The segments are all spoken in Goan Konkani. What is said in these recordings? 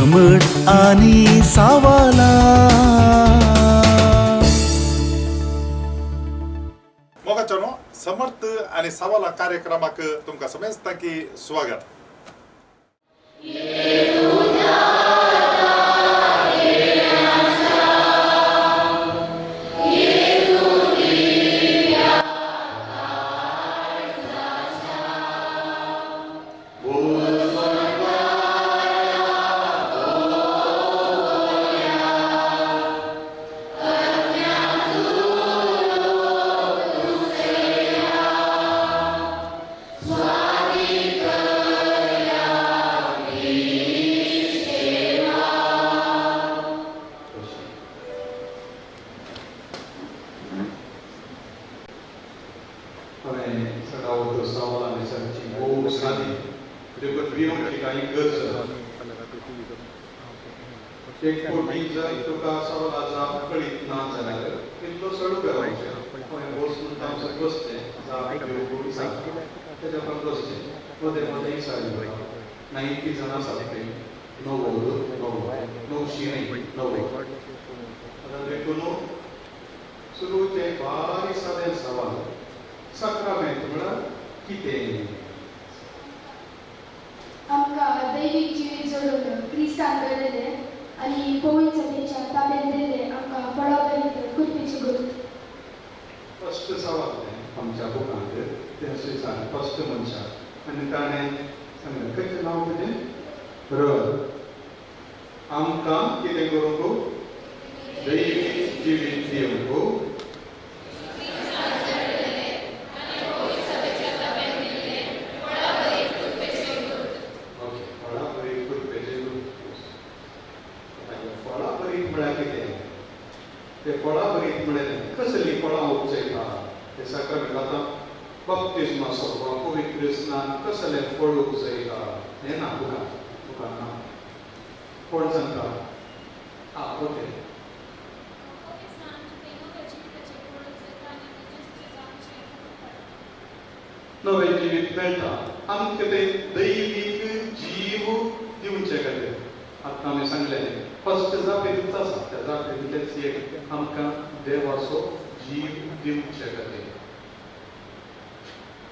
समर्थ आनी सावाला. मोगाच्यानो, समर्थ आनी सवाला कार्यक्रमाक तुमकां समेस्तांकी स्वागत. हांवें सदावतो सवाल आनी सांगची भोव सादी, देखून भिवची कांय गरज ना. एक कोटी जर तुका सवाला जाप कळीत ना जाल्यार इल्लो सडू करपाचें. हांवें बसून तांचो बसचें, जाप दिवंक विचारता तेज्या पण बसचें, मदें मदें विचारता. 90 जाणां आसात थंय, 90 90 900 न्ही 90. आतां देखून सुरूचें बारीक सादें सवाल, साक्रामेंत म्हळ्यार कितें? आमकां दैवीक जिवीत जोडून क्रिस्तान घडयलें आनी पवित्र सभेच्या ताब्यांत दिल्लें आमकां फळाभरीत कुरपेची गुर्त. फस्ट सवाल तें आमच्या बुकांत तें स्विसार फस्ट मनशाक आनी ताणें सांगलें, खंयचें नांव तुजें? र. आमकां कितें करूंक? दैवीक जिवीत दिवंक. ओके, फळाभरीत कुरपेचें गुर्त. फळाभरीत म्हळ्यार कितें? ते फळाभरीत म्हळ्यार कसलीं फळां उपजयता ते साक्रामेंत? आतां बाप्तिज्माचो वा पवित्र स्नान कसलें फळ उपजयता हें ना बुकान, बुकान ना. कोण सांगता? आं, ओके. नवें जिवीत मेळटा आमकां, तें दैवीक जीव दिवचे खातीर. आतां आमी सांगलें, फस्ट जापेंतूच आसा, त्या जापेंतलेंच एक, आमकां देवाचो जीव दिवचे खातीर.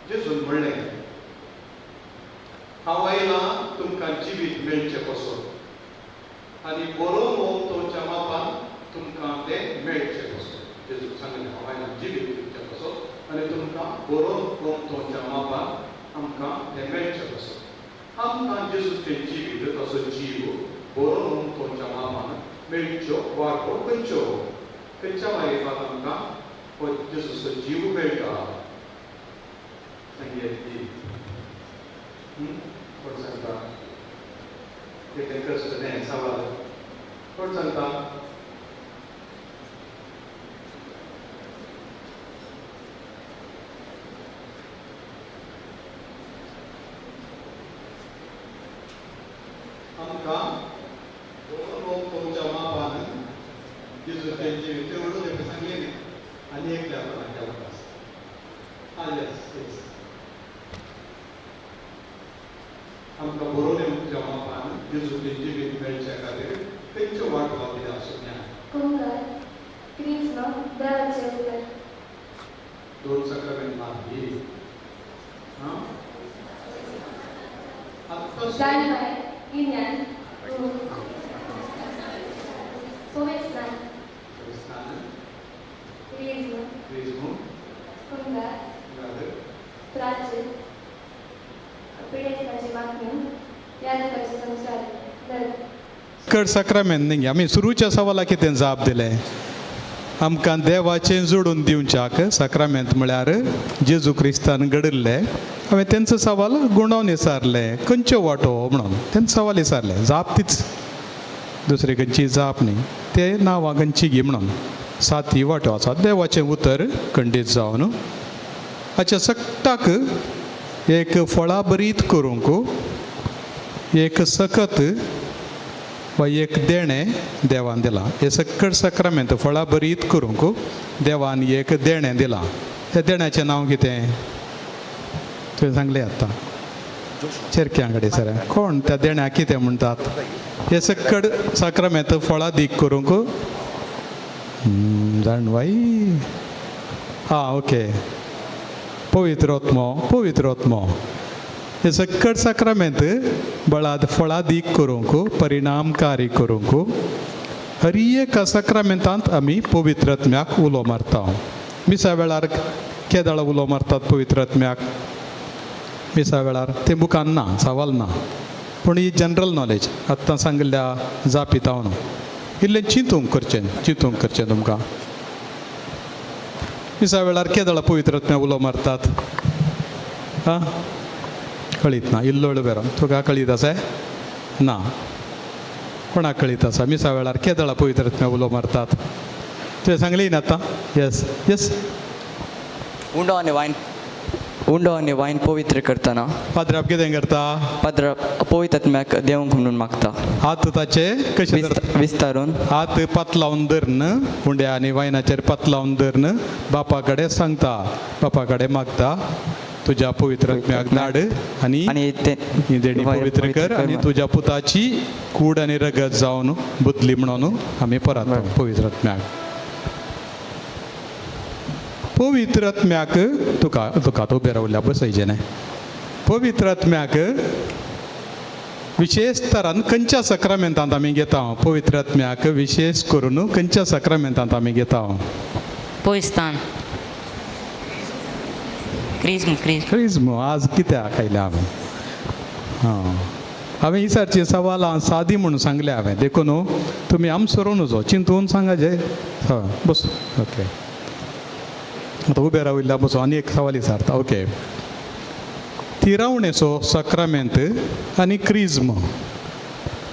जेजून म्हणलें, हांव आयलां तुमकां जिवीत मेळचें पासत आनी बरो मोमतोच्या मापान तुमकां तें मेळचें पासत. जेजून सांगलें, हांव आयलां जिवीत दिवचें पासत आनी तुमकां बरो मोमतोच्या मापान आमकां तें मेळचें पासत. आमकां जेजूचें जिवीत, तसो जीव बरो मोमतोच्या मापान मेळच्यो वाटो खंयच्यो? खंयच्या मारिफात आमकां हो जेजूचो जीव मेळटा? सांगया ती. कोण सांगता? कितें कश्ट तें सवाल. कोण सांगता? आमकां तुमच्या मापान जेजूचें जिवीत तेवढूच एक सांगलें न्ही, आनी एकल्या कोणाक अवकाश. आं, येस येस. आमकां बरोवन येवच्या मापान जेजूचें जिवीत मेळचे खातीर खंयच्यो वाटो दिल्या आसूं? कुंगर, क्रिस्म, देवाचें उतर. दोन साक्रामेंत मारली. हां, आत्तां. जाणवाय, गिन्यान, पवित्र स्नान, स्नान, क्रिस्म, क्रिज्म, कुंगर, प्राचीर, पिडेस्ताची मागणी, याजकाचे संस्कार, धर्म. कड साक्रामेंत न्ही. आमी सुरूच्या सवाला कितें जाप दिलें? आमकां देवाचें जोडून दिवच्याक साक्रामेंत म्हळ्यार जेजू क्रिस्तान घडिल्लें. हांवें तेंचो सवाल गुंडावन विचारलें, खंयच्यो वाटो म्हणून तेंचो सवाल विचारलें. जाप तीच, दुसरी खंयची जाप न्ही. ते नांवां खंयची गी म्हणून साती वांटो आसा. देवाचें उतर खंडीत जावन हाच्या सगटाक एक फळाभरीत करूंक एक सकत वा एक देणें देवान दिलां. हें सकट साक्रामेंत फळाभरीत करूंक देवान एक देणें दिलां. त्या देण्याचें नांव कितें? तुवें सांगलें आतां. चेरक्यां कडेन सर कोण त्या देण्याक कितें म्हणटात? हे सक्कड साक्रामेंत फळादीक करूंक जाणवाय. आं ओके, पवित्र आत्मो, पवित्र आत्मो. हे सक्कड साक्रामेंत बळाद फळादीक करूंक, परिणामकारी करूंक हर एका साक्रामेंतांत आमी पवित्र आत्म्याक उलो मारता. मिसा वेळार केदाळ उलो मारतात पवित्र आत्म्याक? मिसा वेळार तें बुकान ना, सवाल ना, पूण ही जनरल नॉलेज आत्तां सांगिल्ल्या जापीत हांव न्हू, इल्लें चिंतूंक करचें, चिंतूंक करचें तुमकां. मिसा वेळार केदळा पवित्र आत्म्याक उलो मारतात? आं, कळीत ना? इल्लो बेरो तुका कळीत आसा ना? कोणाक कळीत आसा मिसा वेळार केदळा पवित्र आत्म्याक उलो मारतात? तुवें सांगली ना आतां? येस येस. उंडो आनी वायन, उंडो आनी वायन पवित्र करतना. पाद्राप कितें करता? पाद्र पवित्र आत्म्याक देवंक म्हणून मागता. हात ताचे कशे धरता? विस्तारून. हात पातलावन धरून, उंड्या आनी वायनाचेर पातलावन धरून बापा कडेन सांगता, बापा कडेन मागता, तुज्या पवित्र आत्म्याक धाड आनी आनी ते ही देणी पवित्र कर आनी तुज्या पुताची कूड आनी रगत जावन बदली म्हणून आमी परत पवित्र आत्म्याक, पवित्र आत्म्याक. तुका तुका तो उबें रावल्या बसयचें न्हय. पवित्र आत्म्याक विशेष तरान खंयच्या सक्रामेंतांत आमी घेता? पवित्र आत्म्याक विशेष करून खंयच्या सक्रामेंतांत आमी घेता? पोयस्तान, क्रिज्म, क्रिज्म. क्रिज्म. आज कित्याक आयल्या हांवें? हां, हांवें ही सारची सवालां सादी म्हणून सांगल्या हांवें, देखून तुमी आम सरून वचो, चिंतून सांगा जे. हय, बस. ओके, आतां उबें राविल्ल्या बसो आनी एक सवाल विचारता. ओके, तिरावणेचो सक्रामेंत आनी क्रिज्म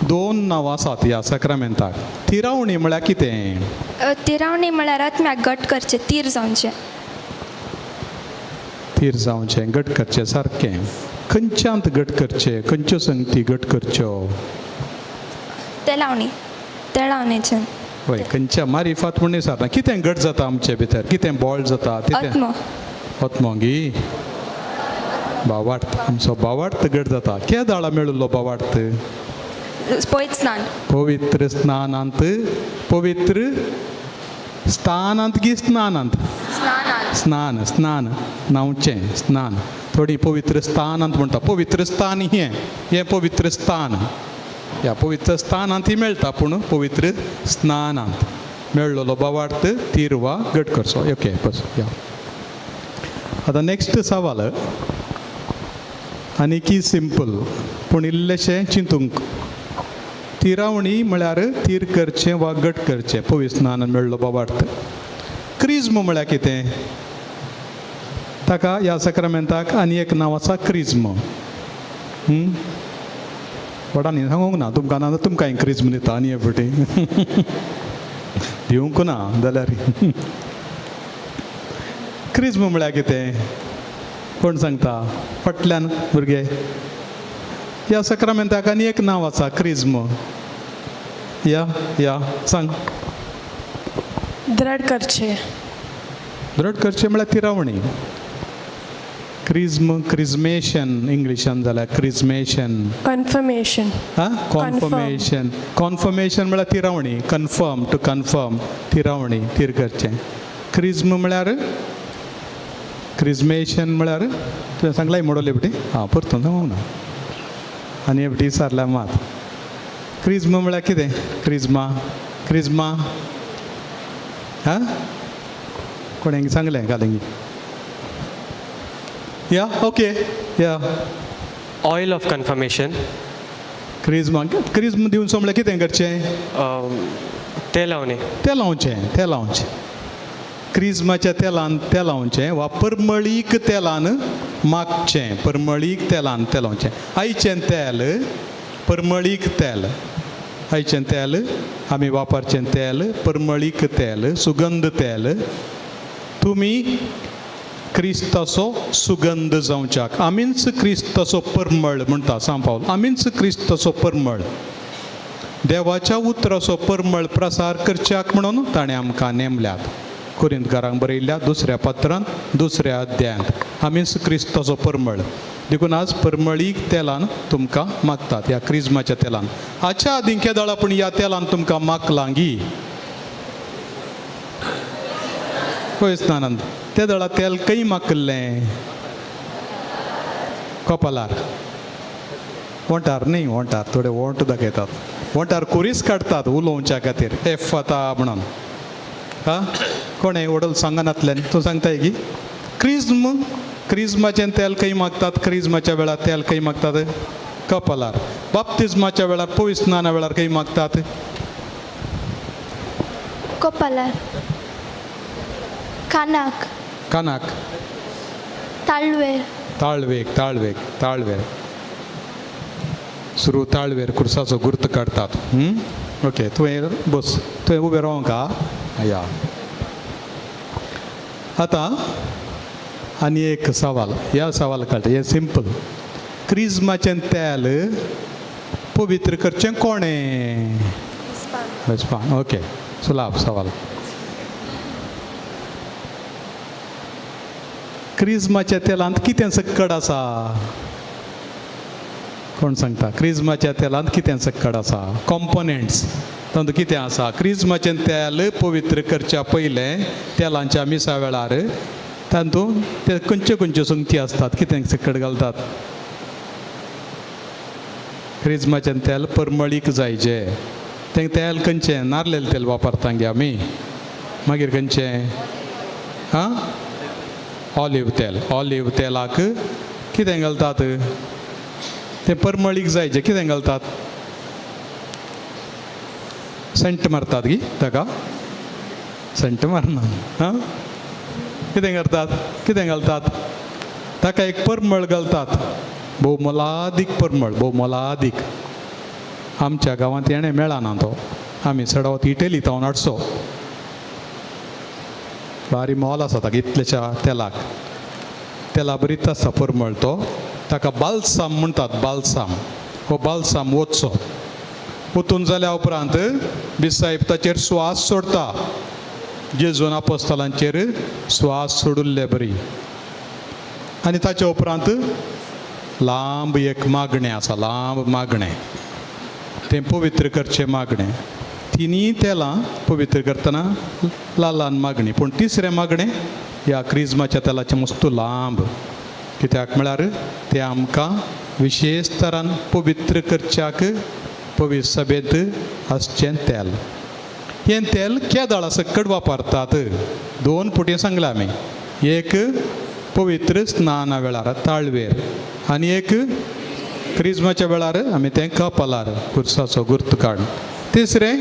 दोन नांवां आसात ह्या सक्रामेंताक. तिरावणी म्हळ्यार कितें? तिरावणी म्हळ्यार आत्म्याक घट करचें, तीर जावचें. थीर जावचें, घट करचें, सारकें. खंयच्यांत घट करचें? खंयच्यो संगती घट करच्यो? तेलावणी, तेलावणेच्यान. वय, खंयच्या मारिफात म्हण विचारना. कितें घट जाता आमचे भितर? कितें बॉल्ड जाता? कितें? आत्मो. आत्मो गी? बावार्थ. आमचो बावार्थ घट जाता. केदाळा मेळिल्लो बावार्थ? पयत स्नान. पवित्र स्नानांत. पवित्र स्थानांत की स्नानांत? स्नानान. स्नान, स्नान न्हांवचें स्नान. थोडी पवित्र स्थानांत म्हणटा. पवित्र स्थान हें, हें पवित्र स्थान. ह्या पवित्र स्थानांत ही मेळटा, पूण पवित्र स्नानांत मेळ्ळलो बावार्थ तीर वा घट करचो. ओके, बस या. आतां नेक्स्ट सवाल आनी की सिंपल, पूण इल्लेशें चिंतूंक. तिरावणी म्हळ्यार तीर करचें वा घट करचें, पवित्र स्नानान मेळ्ळो बावार्थ. क्रिज्म म्हळ्यार कितें? ताका, ह्या सक्रामेंताक आनी एक नांव आसा, क्रिज्म. व्हडांनी सांगूंक ना तुमकां, ना तुमकां क्रिज्म दिता आनी हे फावटी दिवंक ना जाल्यार. क्रिज्म म्हळ्यार कितें कोण सांगता? फाटल्यान भुरगे. ह्या सक्रामेंताक आनी एक नांव आसा, क्रिज्म. या या, सांग. द्रढ करचें. द्रढ करचें म्हळ्यार तिरावणी. क्रिज्म, क्रिज्मेशन इंग्लिशान जाल्यार क्रिज्मेशन. कन्फर्मेशन. हां, कॉन्फर्मेशन. कॉन्फर्मेशन म्हळ्यार तिरावणी. कन्फर्म, टू कन्फर्म, तिरावणी, तीर करचें. क्रिज्म म्हळ्यार, क्रिज्मेशन म्हळ्यार तुवें सांगलाय मोडोले बिटी. हां, परतून सांगूंक ना आनी हे बिटी विचारल्या मात. क्रिज्म म्हळ्यार कितें? क्रिज्मा, क्रिज्मा. हां, कोणें सांगलें घालें? या, ओके, या. Oil of confirmation. क्रिज्मा, क्रिज्म दिवन म्हळ्यार कितें करचें? तेल लावणे. तेल लावचें, तेल लावचें. क्रिज्माच्या तेलान तेल लावचें वा परमळीक तेलान मागचें. परमळीक तेलान तेल लावचें. आयचें तेल, परमळीक तेल, आयचें तेल, आमी वापरचें तेल परमळीक तेल, सुगंध तेल. तुमी क्रिस्ताचो सुगंध जावच्याक, आमीच क्रिस्ताचो परमळ म्हणटा सांव पावल. आमीच क्रिस्ताचो परमळ, देवाच्या उतराचो परमळ प्रसार करच्याक म्हणून ताणें आमकां नेमल्यात. कोरिंतकारांक बरयल्ल्या दुसऱ्या पत्रांत, दुसऱ्या अध्यायांत, आमीच क्रिस्ताचो परमळ. देखून आज परमळीक तेलान तुमकां मागतात ह्या क्रिज्माच्या तेलान. हाच्या आदीं केदळ पूण ह्या तेलान तुमकां मागलांगी पयसनानंद ते दळा तेल खंय मागलें? कपालार, ओंठार न्ही, ओंठार थोडे ओंठ दाखयतात, ओंठार कुरीस काडटात उलोवच्या खातीर एफ आतां म्हणून. हा कोणें ओडल सांगनातल्यान तूं सांगताय की क्रिज्म, क्रिज्माचें तेल खंय मागतात? क्रिज्माच्या वेळार तेल खंय मागतात? कपालार. बाप्तिज्माच्या वेळार, पवित्र स्नाना वेळार खंय मागतात? कपालार, कानाक, कानाक, ताळवेर, ताळवेक, ताळवेक, ताळवेर सुरू ताळवेर कुर्साचो गुर्त काडटात. ओके, तुवें बस, तुवें उबें रावंक या. आतां आनी एक सवाल, ह्या सवाल काडटा, हें सिंपल. क्रिज्माचें तेल पवित्र करचें कोणें? बेस्पान. ओके, सुलाब सवाल. क्रिज्माच्या तेलांत कितें सक्कड आसा? कोण सांगता? क्रिज्माच्या तेलांत कितें सक्कड आसा? कॉम्पोनंट्स तातूंत कितें आसा? क्रिज्माचें तेल पवित्र करच्या पयलें तेलांच्या मिसा वेळार तातूंत ते खंयच्यो खंयच्यो संगती आसतात, कितें सक्कड घालतात? क्रिज्माचें तेल परमळीक जायचें. तें तेल खंयचें? नारलेलें तेल वापरता गे आमी. मागीर खंयचें? आं, ऑलिव तेल. ऑलिव तेलाक कितें घालतात? तें परमळीक जायचें. कितें घालतात? सेंट मारतात गी ताका? सेंट मारना. आं, कितें करतात? कितें घालतात ताका? एक परमळ घालतात, भोव मोलादीक परमळ, भोव मोलादीक. आमच्या गांवांत येणें मेळना तो, आमी चडावत इटली तावन हाडचो. बारी मोल आसा ताका इतल्याच्या तेलाक. तेला बरीच आसता परमळ तो. ताका बालसाम म्हणटात, बालसाम. हो बालसाम वचचो, वतून जाल्या उपरांत बिसायब ताचेर स्वास सोडटा. जेजून आपोस्तलांचेर स्वास सोडिल्ले बरी. आनी ताच्या उपरांत लांब एक मागणें आसा, लांब मागणें, तें पवित्र करचें मागणें. तिनूय तेलां पवित्र करतना ल्हान ल्हान मागणी, पूण तिसरें मागणें ह्या क्रिज्माच्या तेलाचें मस्त लांब. कित्याक म्हळ्यार तें आमकां विशेश तरान पवित्र करच्याक पवित्र सभेंत आसचें तेल. हें तेल केदळा सक्कड वापरतात? दोन पुटी सांगलां आमी, एक पवित्र स्नाना वेळार ताळवेर आनी एक क्रिज्माच्या वेळार आमी तें कपालार कुर्साचो गुर्त काड. तिसरें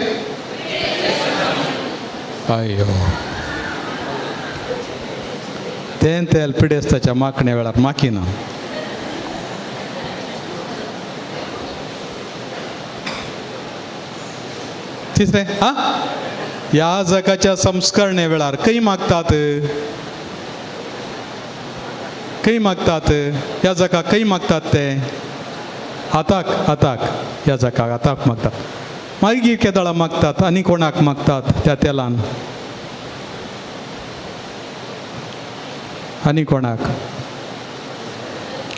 अयो तें तेल पिडेस्ताच्या माखण्या वेळार माखिना. तिसरें आ ह्या जगाच्या संस्करणे वेळार खंय मागतात? खंय मागतात? ह्या जगाक खंय मागतात ते? हाताक, हाताक, ह्या जगाक हाताक मागतात. मागीर केदळा मागतात आनी कोणाक मागतात त्या तेलान? आनी कोणाक?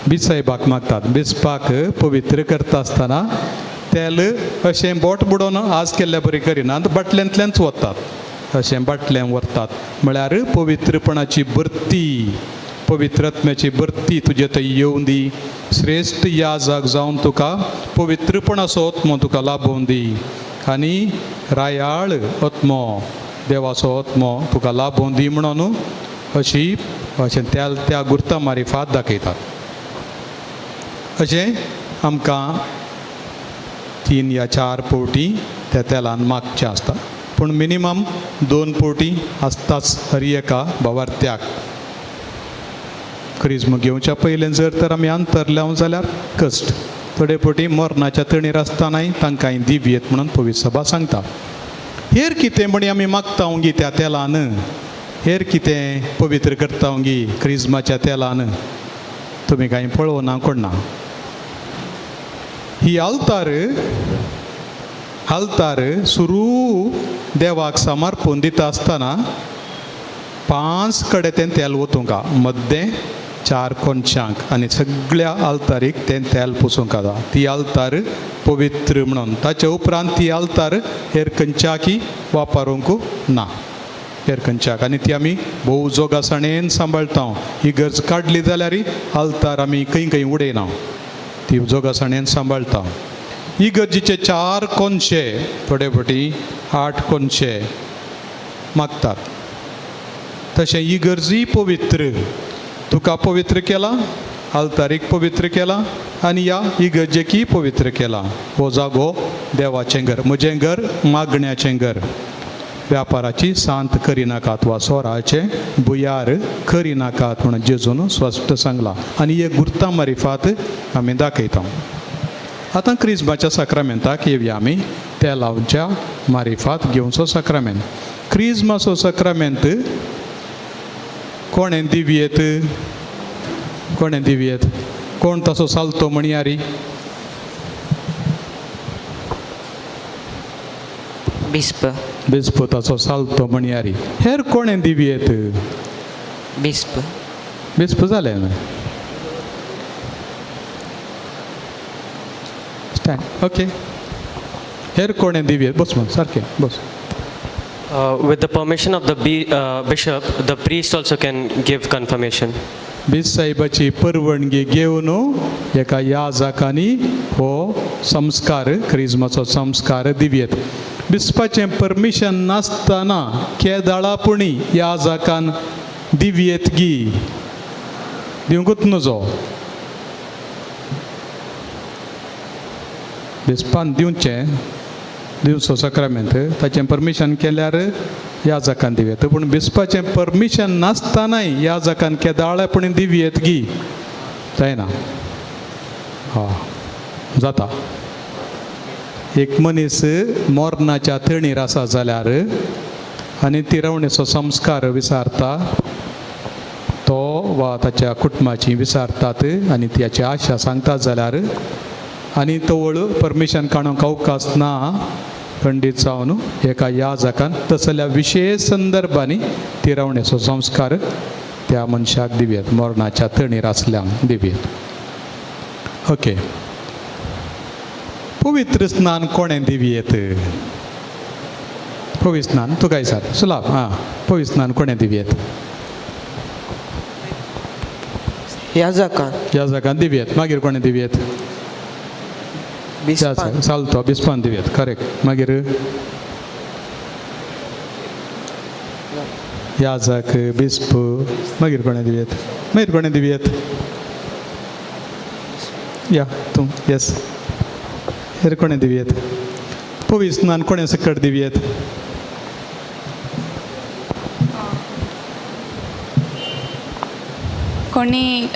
बिसायबाक मागतात. बिस्पाक पवित्र करता आसतना तेल अशें बोट बुडोवन आज केल्ल्या बरी करिनात, बाटल्यांतल्यानच वतात, अशें बाटल्यान व्हरतात. म्हळ्यार पवित्रपणाची भरती, पवित्रत्म्याची भरती तुजे थंय येवं दी. श्रेश्ठ याजक जावन तुका पवित्रपणाचो आत्मो तुका लाभोवन दी आनी रायाळ आत्मो, देवाचो आत्मो तुका लाभोवन दी म्हणून अशी अशें त्या त्या गुर्ता मारिफात दाखयतात. अशें आमकां 3 या 4 पवटी त्या तेलान मागचें आसता, पूण मिनिमम 2 पवटी आसताच हर एका भावार्थ्याक. क्रिज्म घेवच्या पयलें जर तर आमी अंतरल्या जाल्यार कश्ट, थोडे पवटी मरणाच्या तणीर आसतनाय तांकां दिवयेत म्हणून पवित्र सभा सांगता. हेर कितें म्हणी आमी मागता गी त्या तेलान? हेर कितें पवित्र करता गी क्रिज्माच्या तेलान? तुमी कांय पळोवना कोण ना. ही आल्तार, आल्तार सुरू देवाक समर्पून दिता आसतना 5 कडेन तें तेल वतूंका, मद्दें चार कोनशांक आनी सगळ्या आल्तारीक तें तेल पुसूंक जाता. ती आल्तार पवित्र म्हणून. ताचे उपरांत ती आल्तार हेर खंयच्याकय वापरूंक ना, हेर खंयच्याक. आनी ती आमी भोव जोगासाणेन सांबाळटा. ही गरज काडली जाल्यार आल्तार आमी खंय खंय उडयना, ती जोगासाणेन सांबाळटा. ही गरजेचे 4 कोनशे, थोडे फावटी 8 कोनशे मागतात. तशें ही गरजूय पवित्र. तुका पवित्र केला, आल्तारीक पवित्र केला आनी ह्या इगर्जेकय पवित्र केला. हो जागो देवाचें घर, म्हजें घर मागण्याचें घर. व्यापाराची सांत करिनाकात वा सोराचें भुयार करिनाकात म्हणून जेजून स्पश्ट सांगलां. आनी एक गुर्ता मारिफात आमी दाखयता. आतां क्रिज्माच्या साक्रामेंताक येवया आमी. तेलांच्या मारिफात घेवचो साक्रामेंत. क्रिज्माचो साक्रामेंत कोणें दिवयेत? कोणें दिवयेत? कोण तसो सालतो म्हणयारी? बिस्प. बिस्प ताचो सालतो म्हणयारी. हेर कोणें दिवयेत? बिस्प. बिस्प जालें न्हय? स्टँड. ओके, हेर कोणें दिवयेत? बस म्हण सारकें बस. With the permission of the bishop, the priest also can give confirmation. बीस साहेबाची परवणगी घेवन एका याजकांनी हो संस्कार, क्रिज्माचो संस्कार दिवयेत. बिस्पाचें परमिशन नासतना केदाळा पुणी याजकान दिवयेत गी? दिवंकूच नजो. बिस्पान दिवचें, दिवचो साक्रामेंत, ताचें परमिशन केल्यार याजकान दिवयेत. पूण बिस्पाचें परमिशन नासतनाय याजकान केदाळे पुणी दिवयेत गी? जायना. हा जाता. एक मनीस मरणाच्या तणीर आसा जाल्यार आनी तिरवणेचो संस्कार विसारता तो वा ताच्या कुटुंबाची विसारतात आनी त्याची आशा सांगता जाल्यार आनी तवळ परमिशन काडूंक अवकाश ना खंडीत जावन एका याजकान तसल्या विशेश संदर्भांनी तिरवणेचो संस्कार त्या मनशाक दिवयेत, मरणाच्या तणीर आसल्यांक दिवयेत. ओके, पवित्र स्नान कोणें दिवयेत? पवित्र स्नान तुका विचार सुलाभ. आं, पवित्र स्नान कोणें दिवयेत? याजकान. याजकान दिवयेत. मागीर कोणें दिवयेत? बिस्पान. चालतो बिस्पान दिवयेत, करेक्ट. मागीर याजक, बिस्प, मागीर कोणें दिवयेत? मागीर कोणें दिवयेत? या तूं येस. हेर कोणें दिवयेत? पवित्र स्नान कोणें सकट दिवयेत? कोणी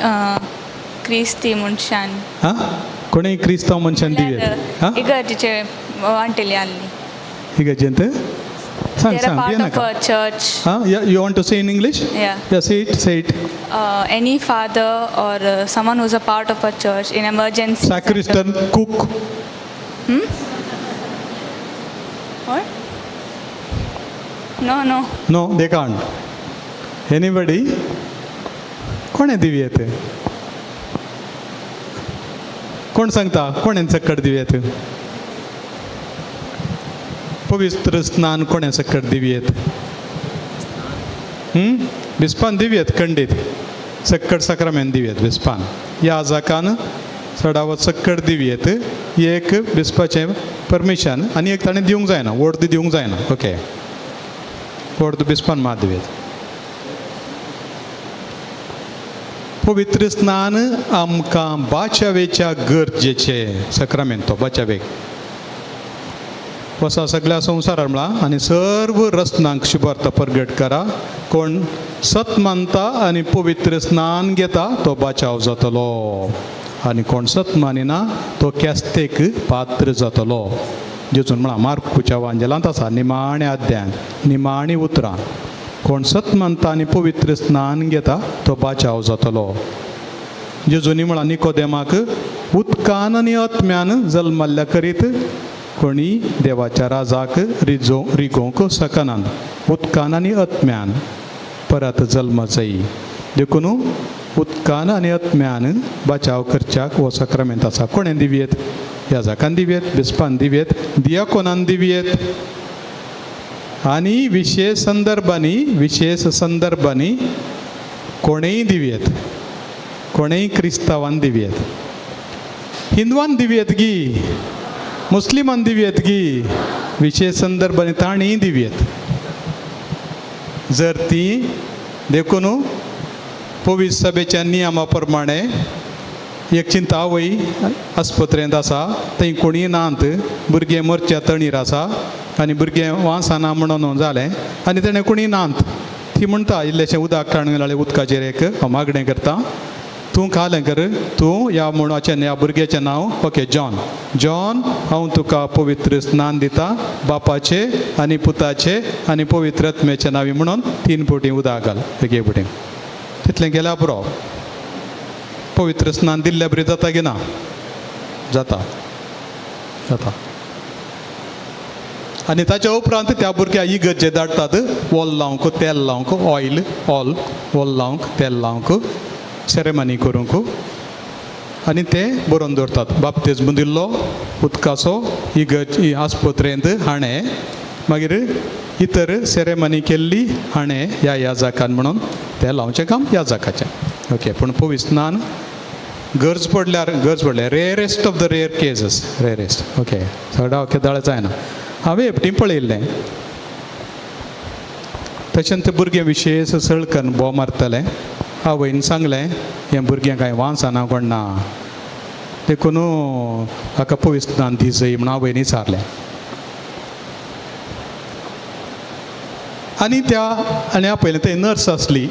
क्रिस्ती मनशान. हां, कोणीय क्रिस्तांव मनशान दिवयेत. हां, इगर्जेचे वांटेली आहली. इगर्जेंत सांग. They are सांग. part of a church. हां, you want to say in English? Yeah. Yeah, say it, say it. Any father or someone who's a part of a church in emergency. Sacristan, cook. What? No, no. No, they can't. Anybody? कोणें दिवयेत? कोण सांगता कोणें सकट दिवयेत? पवित्र स्नान कोणें सकट दिवयेत? बिस्पान दिवयेत खंडीत. सक्कड साक्रामेंत दिवयेत बिस्पान. याजकान चडावत सक्कड दिवयेत. एक बिस्पाचें परमिशन आनी एक ताणें दिवंक जायना, वर्द दिवंक जायना. ओके, वर्द बिस्पान मात दिवयेत. पवित्र स्नान आमकां बाचावेच्या गरजेचें साक्रामेंत. तो बाचावेक वसा सगळ्या संवसारार म्हळां आनी सर्व रत्नांक शुभार्थ परगट करा. कोण सत मानता आनी पवित्र स्नान घेता तो बाचाव जातलो आनी कोण सत मानिना तो केस्तेक पात्र जातलो. जेजून म्हळां मार्कुच्या वांजेलांत आसा निमाण्या अध्यायांत निमाणी उतरां. कोण सत मानता आनी पवित्र स्नान घेता तो बाचाव जातलो. जेजूनी म्हळां निकोदेमाक उदकान आनी आत्म्यान जल्मल्ल्या करीत कोणी देवाच्या राजाक रिगोवंक शकनात. उदकान आनी आत्म्यान परत जल्म जायी. देखून उदकान आनी आत्म्यान बचाव करच्याक हो साक्रामेंत आसा. कोणें दिवयेत? याजकान दिवयेत, बिस्पान दिवयेत, दियाकोनान दिवयेत. आनी विशेश संदर्भांनी, विशेश संदर्भांनी कोणेंय दिवयेत, कोणेंय क्रिस्तांवान दिवयेत, हिंदवान दिवयेत गी, मुस्लिमान दिवयेत गी, विशेश संदर्भांनी तांणीय दिवयेत. जर ती देखून पवित्र सभेच्या नियमा प्रमाणे एक चिंता आवय आस्पत्रेंत आसा, थंय कोणीय नात, भुरगें मरच्या तणीर आसा आनी भुरगें वांसना म्हणून जालें आनी तेणें कोणीय नात. ती म्हणटा इल्लेशें उदक काडून जाल्यार उदकाचेर एक हांव मागणें करता, तूं खालें कर, तूं ह्या म्हणूचें ह्या भुरग्याचें नांव ओके जॉन, जॉन हांव तुका पवित्र स्नान दिता बापाचे आनी पुताचे आनी पवित्र आत्म्याचे नांवी म्हणून 3 फावटी उदक घाल एके फावटी. तितलें केल्यार पुरो. पवित्र स्नान दिल्ल्या बरी जाता की ना? जाता, जाता. आनी ताच्या उपरांत त्या भुरग्याक इगर्जे धाडटात वोल लावंक, तेल लावंक, ऑयल ऑल वोल लावंक, तेल लावंक, सेरेमनी करूंक. आनी ते बरोवन दवरतात बाप्तिज्म दिल्लो उदकाचो इगर्ज आस्पत्रेंत हाणें, मागीर इतर सेरेमनी केल्ली हाणें ह्या याजकान म्हणून तें लावचें काम याजकाचें. ओके. पूण पवित्र स्नान गरज पडल्यार, गरज पडल्यार rarest of the rare cases, rarest. Okay, सगळ्या केदाळ जायना. हांवें एकटी पळयल्लें. तशेंच तें भुरगें विशेश सळकन बोव मारतालें. आवयन सांगलें हें भुरगें कांय वांसना कोण ना, देखून हाका पवित्र स्नान दी जय म्हणून आवयन विचारलें. आनी त्या आनी आपयलें थंय नर्स आसली,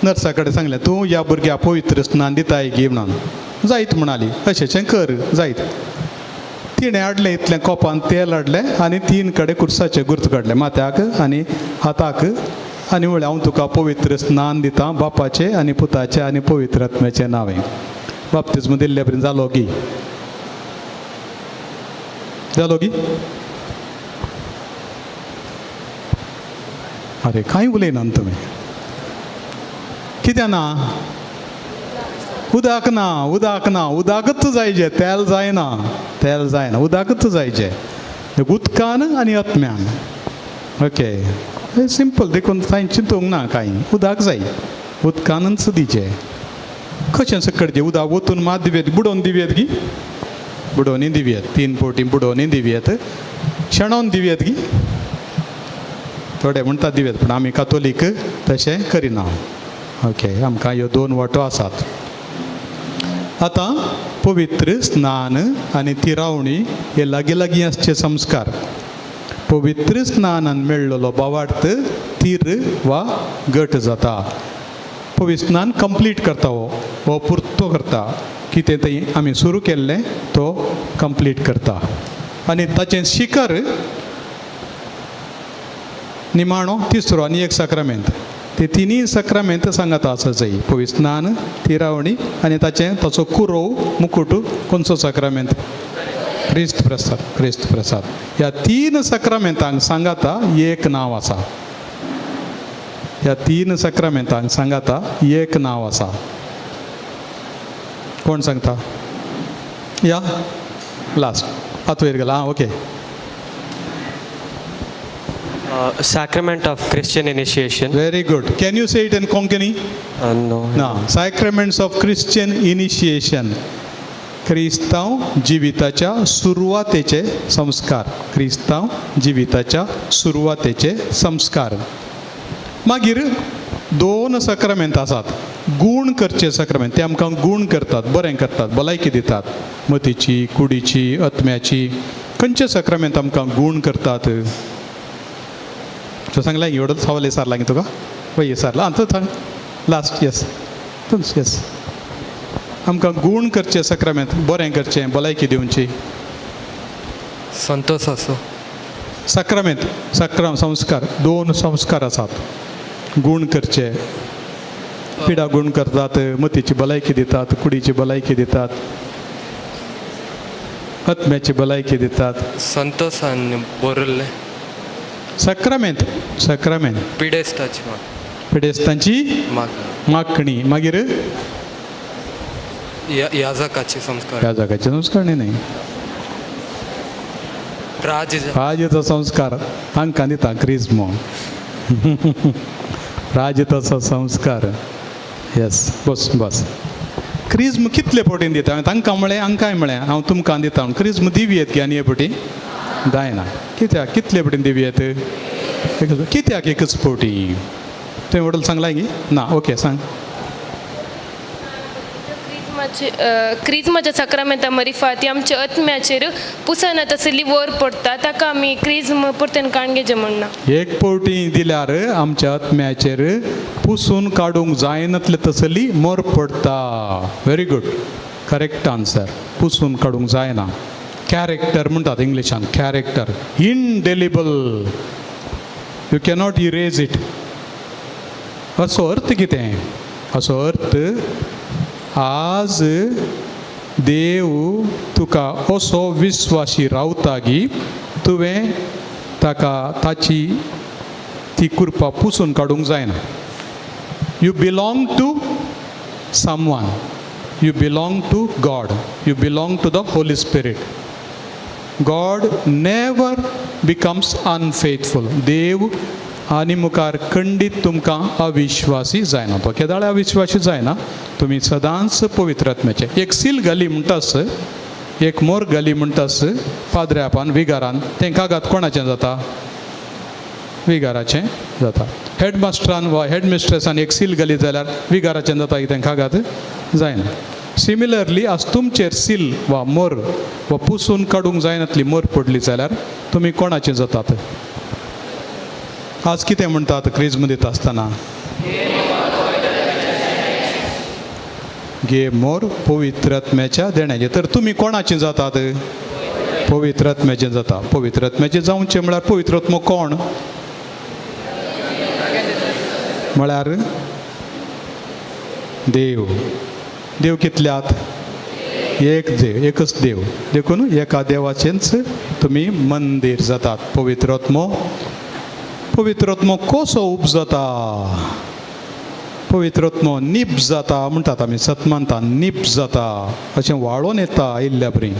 नर्सा कडेन सांगलें तूं ह्या भुरग्याक पवित्र स्नान दिताय गी म्हणून. जायत म्हणाली, अशेंचें कर जायत. तिणें हाडलें इतलें कोपान तेल हाडलें आनी 3 कडेन कुर्साचे गुर्त काडले, माथ्याक आनी हाताक, आनी म्हणलें हांव तुका पवित्र स्नान दितां बापाचें आनी पुताचें आनी पवित्र आत्म्याचें नांवें. बाप्तिज्म दिल्ले पर्यंत जालो गी? जालो गी? अरे कांय उलयना तुमी, कित्याक ना? उदक ना, उदक ना, उदकच जायचे, तेल जायना, तेल जायना, उदकच जायचे, उदकान आनी आत्म्यान. Okay, simple. देखून कांय चिंतूंक ना, कांय उदक जाय, उदकानच दिचें. कशें सकळचें उदक वतून मात दिवयेत, बुडोवन दिवयेत गी? बुडोवनी दिवयेत, 3 फावटी बुडोवनी दिवयेत, शेणोवन दिवयेत गी? थोडे म्हणटात दिवयेत, पूण आमी कातोलीक तशें करिना. ओके, आमकां ह्यो 2 वांटो आसात. आतां पवित्र स्नान आनी तिरावणी हे लागीं लागीं आसचे संस्कार. पवित्र स्नानान मेळ्ळलो भावार्थ तीर वा गट जाता. पवित्र स्नान कंप्लीट करता, हो हो पुर्तो करता, कितें थंय आमी सुरू केल्लें तो कंप्लीट करता. आनी ताचें शिखर निमाणो तिसरो आनी एक साक्रामेंत. ते तिनूय साक्रामेंत सांगाता आसा जाय, पवित्र स्नान, तिरावणी आनी ताचें ताचो कुरोव मुकुट. खंयचो साक्रामेंत? क्रिस्त प्रसाद, क्रिस्त प्रसाद. ह्या 3 साक्रामेंतांक सांगाता एक नांव आसा. ह्या 3 साक्रामेंतांक सांगाता एक नांव आसा. कोण सांगता? या लास्ट आतां वयर गेला. आं, okay. Sacrament of Christian initiation. Very good. Can you say it in Konkani? No. ना. Sacraments of Christian initiation. क्रिस्तांव जिविताच्या सुरवातेचे संस्कार. क्रिस्तांव जिविताच्या सुरवातेचे संस्कार. मागीर 2 साक्रामेंत आसात, गूण करचे साक्रामेंत. ते आमकां गूण करतात, बरें करतात, भलायकी दितात, मतीची, कुडीची, आत्म्याची. खंयचे साक्रामेंत आमकां गूण करतात? तो सांगला एवढं सवाल विचारला की तुका वय विचारला. आं, तो सांग लास्ट. येस, तुमच येस. आमकां गूण करचें साक्रामेंत, बरें करचें, भलायकी दिवची. संतोष आसो साक्रामेंत, साक्राम संस्कार, 2 संस्कार आसात. गूण करचे, पिडा गूण करतात, मतीची भलायकी दितात, कुडीची भलायकी दितात, आत्म्याची भलायकी दितात. संतोषान बरयल्लें साक्रामेंत, साक्रामेंत पिडेस्ताची म्हण. पिडेस्तांची मागणी. मागीर याजकाची संस्कार. याजकाची संस्कारणी न्ही, राजेचो संस्कार तांकां दिता क्रिज्मो. राजताचो संस्कार. येस, बस बस. क्रिज्म कितले पटीन दिता? हांवें तांकां म्हळें, हांकांय म्हळें, हांव तुमकां दिता म्हूण. क्रिज्म दिवयेत की आनी हे पटी जायना. कित्याक कितले पटीन दिवयेत? कित्याक एकच पटी? तुवें वडील सांगलां की ना? ओके, सांग. क्रिज्माच्या साक्रामेंता मरिफा ती आमच्या आत्म्याचेर पुसना तसली वर पडटा, ताका आमी क्रिज्म परतून काणगेचें म्हणना. एक पवटी दिल्यार आमच्या आत्म्याचेर पुसून काडूंक जायनातले तसली मोर पडटा. Very good, correct answer. पुसून काडूंक जायना. कॅरेक्टर म्हणटात इंग्लिशान, character indelible, you cannot erase it. असो अर्थ कितें? असो अर्थ आज देव तुका असो विस्वासी रावता की तुवें ताका ताची ती कृपा पुसून काडूंक जायना. You belong to someone, you belong to God, you belong to the Holy Spirit. God never becomes unfaithful. देव आनी मुखार खंडीत तुमकां अविश्वासी जायना. तो केदाळे अविश्वासी जायना. तुमी सदांच पवित्र आत्म्याचे. एक सील घाली म्हणटास, एक मोर घाली म्हणटास पाद्र्यापान विगारान, तें कागाद कोणाचें जाता? विगाराचें जाता. हेडमास्टरान वा हेडमिस्ट्रेसान एक सील घाली जाल्यार विगाराचें जाता कितें? कागाद जायना. सिमिलरली आज तुमचेर सील वा मोर वा पुसून काडूंक जायनातली मोर पडली जाल्यार तुमी कोणाचें जातात? आज कितें म्हणटात क्रिज्म दिता आसतना? गे मोर पवित्र आत्म्याच्या देण्याचे. तर तुमी कोणाचें जातात? पवित्र आत्म्याचें जाता. पवित्र आत्म्याचें जावचें म्हळ्यार पवित्र आत्मो कोण म्हळ्यार? देव. देव कितल्यात? एक देव, एकच देव. देखून एका देवाचेंच तुमी मंदीर जातात. पवित्र आत्मो, पवित्र आत्मो कसो उपजता? पवित्र आत्मो नीब जाता म्हणटात आमी सतमानता. नीब जाता अशें वाळोन येता आयिल्ल्या परी.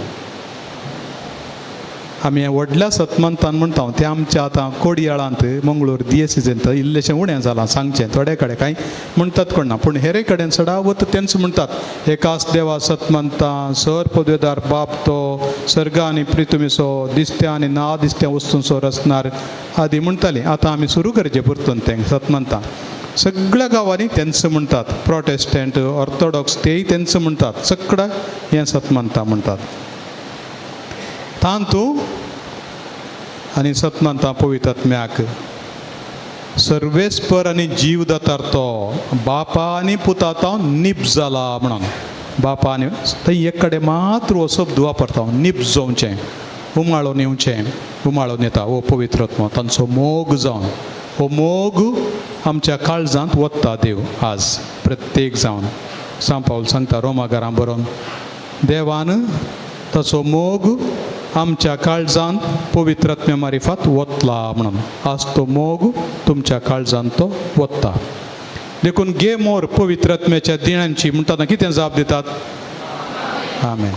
आमी व्हडल्या सतमंतान म्हणटा तें आमच्या आतां कोडयाळांत मंगळूर दियेसिजेंत इल्लेशें उणें जालां सांगचें. थोडे कडेन कांय म्हणटात कोण ना, पूण हेरे कडेन चडावत तेंच म्हणटात. एकाच देवा सतमंता सर पदवेदार बाप, तो सर्ग आनी प्रितुमिसो दिसत्या आनी ना दिसत्या वस्तूंचो रचणार आदी म्हणटाली. आतां आमी सुरू करचें परतून तें सतमंता. सगळ्या गांवांनी तेंच म्हणटात. प्रोटेस्टंट, ऑर्थोडॉक्स तेय तेंच म्हणटात. सगळं हें सतमंता म्हणटात. तांतू आनी सतमंता पवित्र आत्म्याक सर्वेस्पर आनी जीव दातार तो बापा आनी पुता तो निब जाला म्हणून. बापा आनी थंय एक कडेन मात्र हो शब्द वापरता, निब जावचें, उमाळोन येवचें, उमाळोन येता हो पवित्र आत्मो तांचो मोग जावन. हो मोग आमच्या काळजांत वता देव आज प्रत्येक जावन. सांव पावल सांगता रोमा घरां बरोवन, देवान ताचो मोग आमच्या काळजांत पवित्र आत्म्या मारिफात वतला म्हणून. आज तो मोग तुमच्या काळजांत तो वता. देखून गे मोर पवित्र आत्म्याच्या दिणांची म्हणटा कितें जाप दितात? आमेन.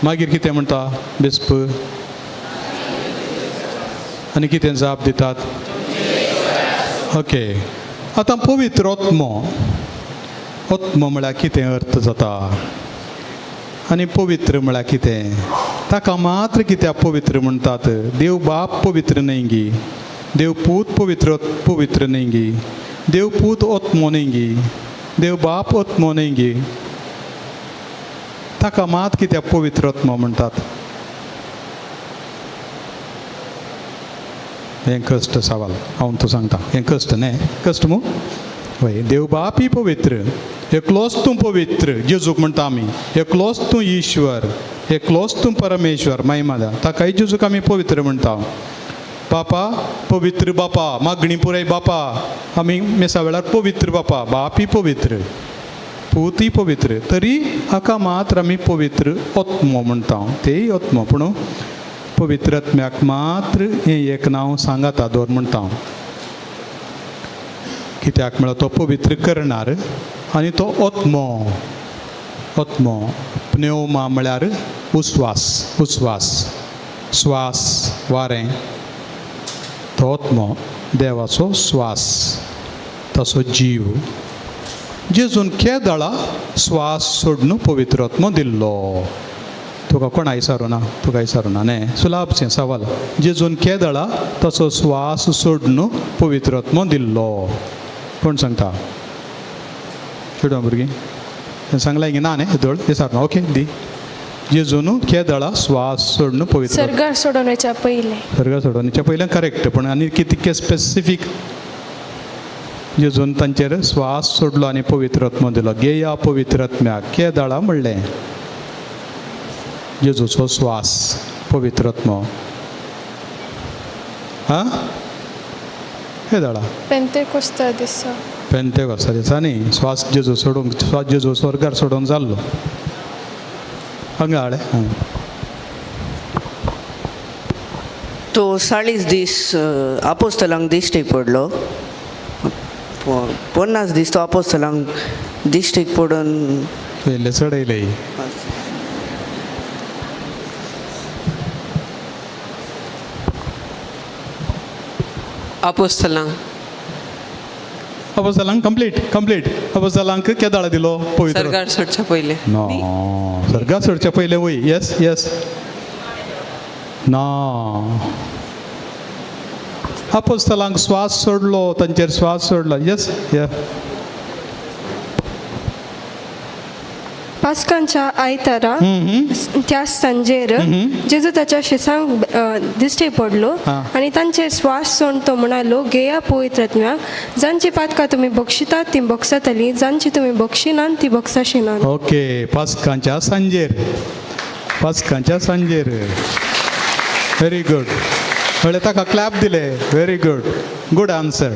मागीर कितें म्हणटा बिस्प? आनी कितें जाप दितात? ओके. आतां पवित्र आत्मो, आत्मो म्हळ्यार कितें अर्थ जाता आनी पवित्र म्हळ्यार कितें? ताका मात्र कित्याक पवित्र म्हणटात? देव बाप पवित्र न्हय गी, देव पूत पवित्र पवित्र न्हय गी, देव पूत आत्मो न्हय गी, देव बाप आत्मो न्हय गी, ताका मात कित्याक पवित्र आत्मो म्हणटात? हें कश्ट सवाल हांव तूं सांगता. हें कश्ट न्हय, कश्ट मू? वय. देव बापी पवित्र, एकलोच तूं पवित्र जेजूक म्हणटा आमी, एकलोच तूं ईश्वर, एकलोच तूं परमेश्वर महिमा दा. ताकाय जेजूक आमी पवित्र म्हणटा. बापा पवित्र बापा, मागणी पुराय बापा, आमी मेसा वेळार पवित्र बापा, बापी पवित्र, पूतय पवित्र, तरी हाका मात्र आमी पवित्र आत्मो म्हणटा. तेय आत्मो, पूण पवित्र आत्म्याक मात्र हें एक नांव सांगाता दवर म्हणटा. कित्याक म्हळ्यार तो पवित्र करणार आनी तो आत्मो. आत्मो प्नेवमा म्हळ्यार उस्वास, उस्वास, स्वास, वारें. तो आत्मो देवाचो स्वास, ताचो जीव. जेजून केदळा स्वास सोडून पवित्र आत्मो दिल्लो. तुका कोण आयसारू ना, तुका आयसारू ना न्ही, सुलाभचें सवाल. जेजून केदळा ताचो स्वास सोडून पवित्र आत्मो दिल्लो. कोण सांगता? चेडवां भुरगीं सांगलां की ना न्ही, येदोळ विसारना. ओके दी. जेजून केदळा स्वास सोडून पवित्र सर्गार सोडून वयच्या पयलें. सर्गार सोडून वयच्या पयलें, करेक्ट. पूण आनी कितके स्पेसिफीक? जेजून तांचेर स्वास सोडलो आनी पवित्र आत्मो दिलो. गेया पवित्र आत्म्याक केदळा म्हणलें? जेजूचो स्वास पवित्र आत्मो. आं, केदळा? पेंतेकोस्ता दिसा. पेंतेकोस्ता दिसा न्ही. स्वास जेजू सोडूंक, स्वास जेजू स्वर्गार सोडून जाल्लो. हांगा हाडे. आं, तो 40 दीस आपोस्तलांक दिश्टीक पडलो. 50 दीस तो आपोस्तलांक दिश्टीक पडून पयलें चडयलें. आपोस्तलांक. अपोस्तलांक कंप्लीट, कंप्लीट. अपोस्तलांक केदाळा दिलो पवित्र? सर्गार सोडच्या पयलें. ना, सर्गार सोडच्या पयलें वय. येस येस. ना, अपोस्तलांक स्वास सोडलो, तांचेर स्वास सोडलो. येस ये. पास्कांच्या आयतारा त्या सांजेर जेजू ताच्या शिसांक दिश्टी पडलो आनी तांचेर स्वास सोडून तो म्हणालो, घेया पवित्र आत्म्याक. जांची पातकां तुमी बक्षितात ती बक्षातली, जांची तुमी बक्षिनात ती बक्षाशिनात. ओके, पास्कांच्या सांजेर, पास्कांच्या सांजेर. Very good. म्हळ्यार ताका क्लॅप दिले. Very good, good answer.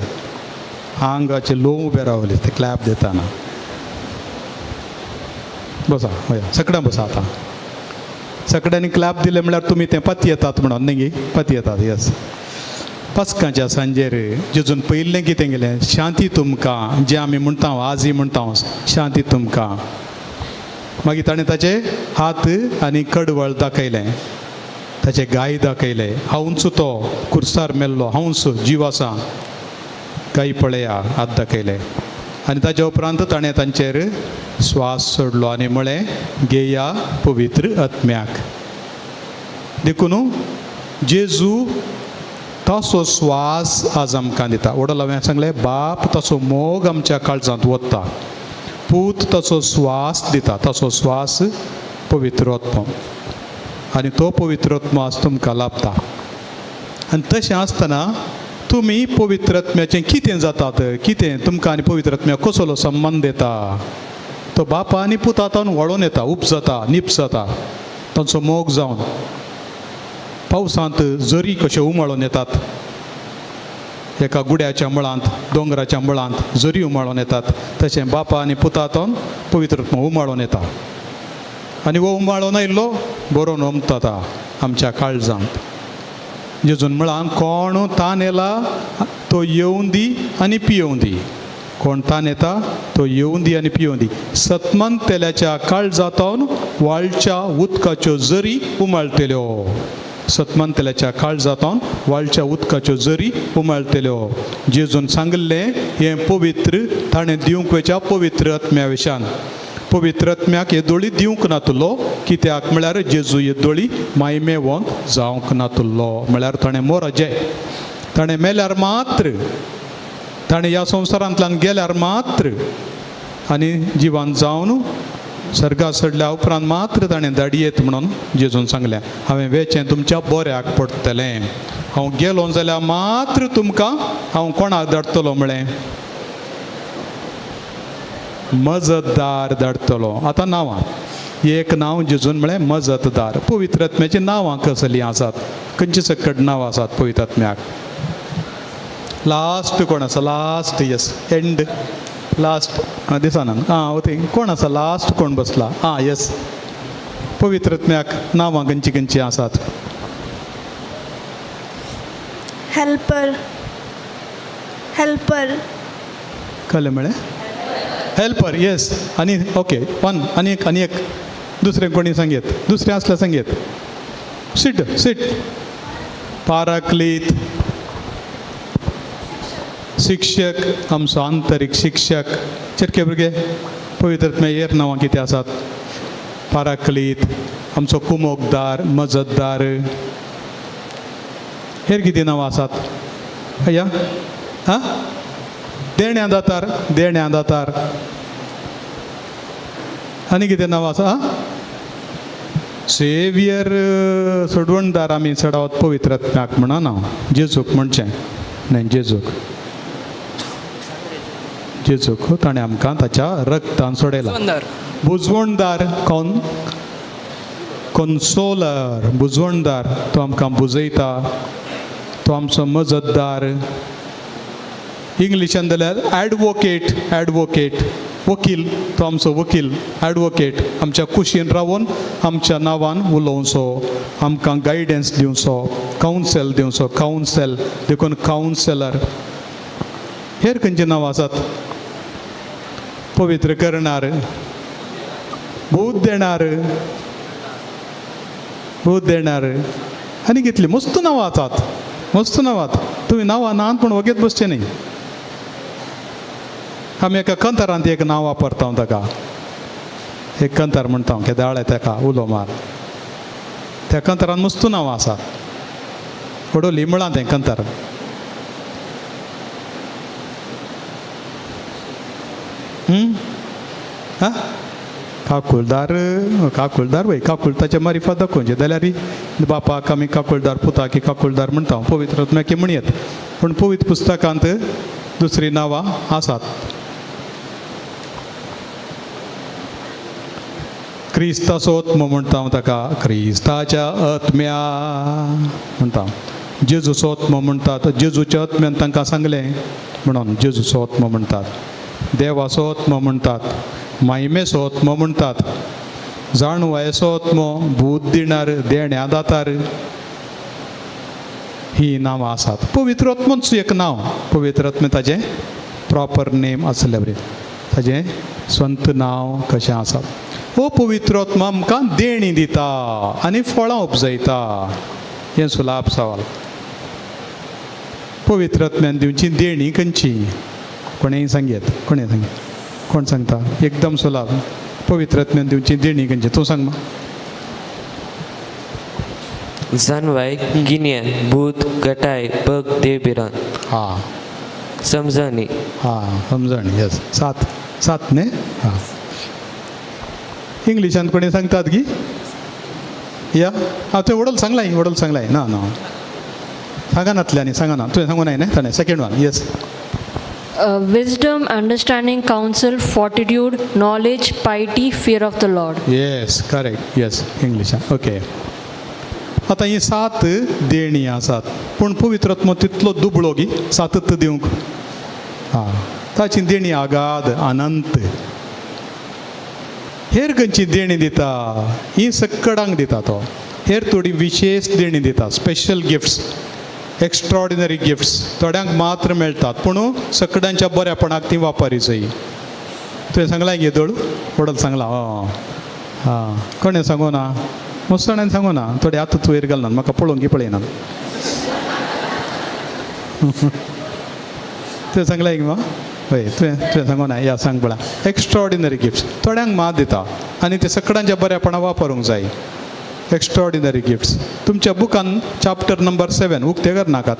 आंगाचे लोम उबे रावले ते क्लॅप दिताना. बसा, हय, सगळ्यां बसा. आतां सगळ्यांनी क्लॅप दिले म्हळ्यार तुमी तें पत येतात म्हणून न्ही गी? पत येतात. येस. पास्कांच्या सांजेर जेजून पयलें कितें केलें? शांती तुमकां, जें आमी म्हणटा आजय म्हणटा, शांती तुमकां. मागीर ताणें ताचे हात आनी कडवळ दाखयलें, ताचे गाय दाखयले. हांवच तो कुर्सार मेल्लो, हांवच जीव आसा, गाय पळया, हात दाखयले. आनी ताच्या उपरांत ताणें तांचेर स्वास सोडलो आनी म्हळें, घेया पवित्र आत्म्याक. देखून जेजू ताचो स्वास आज आमकां दिता. वडल हांवें सांगलें, बाप ताचो मोग आमच्या काळजांत वता, पूत ताचो स्वास दिता, ताचो स्वास पवित्र आत्मो, आनी तो पवित्र आत्मो आज तुमकां लाभता. आनी तशें आसतना तुमी पवित्र आत्म्याचें कितें जातात? कितें तुमकां आनी पवित्र आत्म्याक कसलो संबंद येता? तो बापा आनी पुतांतून वळोन येता, उपजता, निपजता, तांचो मोग जावन पावसांत जरी कशे उमाळून येतात, एका गुड्याच्या मुळांत, दोंगराच्या मुळांत जरी उमाळून येतात, तशें बापा आनी पुतांतून पवित्र आत्मो उमाळून येता. आनी हो उमाळून आयिल्लो बरोवन ओमता आमच्या काळजांत. जेजून म्हळां, कोण तान येला तो येवूं दी आनी पियोवं दी. कोण तान येता तो येवूं दी आनी पियोवं दी. सतमंतेल्याच्या काळजांतून वाळच्या उदकाच्यो जरी उमाळटल्यो. सतमंतेल्याच्या काळजांतून वाळच्या उदकाच्यो जरी उमाळटल्यो. जेजून सांगिल्लें हें पवित्र ताणें दिवंक वयच्या पवित्र आत्म्या विशान. पवित्र आत्म्याक येदोळी दिवंक नातुल्लो, कित्याक म्हळ्यार जेजू येदोळी मायमेवंत जावंक नातुल्लो. म्हळ्यार ताणें मोराजे, ताणें मेल्यार मात्र, ताणें ह्या संवसारांतल्यान गेल्यार मात्र आनी जिवान जावन सर्गा चडल्या उपरांत मात्र ताणें धाडयेत म्हणून जेजून सांगलें. हांवें वेचें तुमच्या बऱ्याक पडटलें, हांव गेलो जाल्यार मात्र तुमकां हांव कोणाक धाडटलो म्हळें? मजतदार धाडटलो. आतां नांवां, एक नांव जेजून म्हळें मजतदार. पवित्र आत्म्याचीं नांवां कसलीं आसात? खंयची सकट नांवां आसात पवित्र आत्म्याक? लास्ट कोण आसा? Last, yes, and last. आं, दिसना. आं, ओके, कोण आसा लास्ट? कोण बसला? आं, येस. पवित्र आत्म्याक नांवां खंयची खंयची आसात? Helper, helper. कळ्ळें म्हळें हेल्पर येस. आनी ओके वन आनी एक आनी एक दुसरें कोणी सांगयत, दुसरें आसल्यार सांगयत. Seat seat. पाराक्लीत शिक्षक, आमचो आंतरीक शिक्षक. चिरके भुरगे पवित्र हेर नांवां कितें आसात? पाराक्लीत आमचो कुमोकदार, मजतदार. हेर कितें नांवां आसात? अय्या आं देण्या दातार, देण्या दातार. आनी कितें नांवां आसा? आं सेवियर, सोडवणदार. आमी चडावत पवित्र आत्म्याक म्हणना, जेजूक म्हणचें न्हय. जेजूक, जेजूक ताणें आमकां ताच्या रक्तान सोडयला. बुजवणदार, कोण कन्सोलर, बुजवणदार. तो आमकां बुजयता, तो आमचो मजतदार. इंग्लिशान जाल्यार एडवोकेट, एडवोकेट वकील. तो आमचो वकील, एडवोकेट. आमच्या कुशीन रावन आमच्या नांवान उलोवचो, आमकां गायडन्स दिवचो, कावन्सेल दिवचो, कावन्सेल. देखून कावन्सेलर. हेर खंयची नांवां आसात? पवित्र करणार, भूत देणार, भूत देणार. आनी कितली मस्त नांवां आसात, मस्त नांवां. तुमी नांवां नात पूण वगेत बसचें न्ही. आमी एका कंतारांत एक नांव वापरता ताका, एक कंतार म्हणटा केदाळे ताका उलो मार. त्या कंतारान मस्त नांवां आसात. वडोली म्हळां तें कंतार. आं काकुळदार, काकुळदार वय, काकुळताचे मारिफात दाखोवचें जाल्यार बापाक आमी काकुळदार, पुताक काकुळदार म्हणटा, पवित्र आत्म्याक म्हणयत. पूण पवित्र पुस्तकांत दुसरीं नांवां आसात. क्रिस्ताचो आत्मो म्हणटा हांव ताका, क्रिस्ताच्या आत्म्या म्हणटा. जेजूचो आत्मो म्हणटात, जेजूच्या आत्म्यान तांकां सांगलें म्हणून जेजूचो आत्मो म्हणटात. देवाचो आत्मो म्हणटात, मायमेचो आत्मो म्हणटात, जाणवायचो आत्मो, भूत दिणार, देण्या दातार, ही नांवां आसात. पवित्र आत्मोच एक नांव. पवित्र आत्मे ताजें प्रॉपर नेम आसलें बरें, ताजें स्वंत नांव कशें आसा. हो पवित्र आत्मा आमकां देणी दिता आनी फळां उपजयता. हें सुलाभ सवाल. पवित्र आत्म्यान दिवची देणी खंयची? कोणेय सांगयत, कोणेय सांगयत. कोण सांगता? एकदम सुलाभ. पवित्र आत्म्यान दिवची देणी खंयची? तूं सांग मा. जानवाय, गिन्यान, भूत, गटाय, बग, देवभिरांत. हां, समजणी. हां, समजणी. येस, सात, सात न्ही. हां, इंग्लिशान कोणी सांगतात की? या हां, तुवें वडल सांगलाय, वडल सांगलाय. ना ना, सांगनातले आनी सांगना. तुवें सांगू नाय न्ही ताणें. Second one. Yes. Wisdom, understanding, counsel, fortitude, knowledge, piety, fear of the Lord. Yes, correct. Yes, इंग्लिशान ओके. आतां हीं सात देणी आसात, पूण पवित्र आत्मो तितलो दुबळो की सातच दिवंक? आं, ताची देणी आगाद, अनंत. हेर खंयची देणी दिता? ही सकडांक दिता तो. हेर थोडी विशेश देणी दिता, स्पेशल गिफ्ट्स, एक्स्ट्रॉर्डिनरी गिफ्ट्स. थोड्यांक मात्र मेळटात, पूण सकडांच्या बऱ्यापणाक ती वापरीचय. तुवें सांगलां येदोळ वडल सांगलां. हय, आं, कोणें सांगू ना? मस्त जाणांनी सांगू ना. थोडे आतां वयर घालनात, म्हाका पळोवंक पळयनात. तुवें सांगलां मा? हय, तुवें सांगू ना. या, सांग पळया. एक्स्ट्रॉर्डिनरी गिफ्ट्स थोड्यांक मात दिता आनी ते सकडांच्या बऱ्यापणां वापरूंक जाय. एक्स्ट्रॉर्डिनरी गिफ्ट्स तुमच्या बुकान चॅप्टर नंबर 7 उक्ते करनाकात.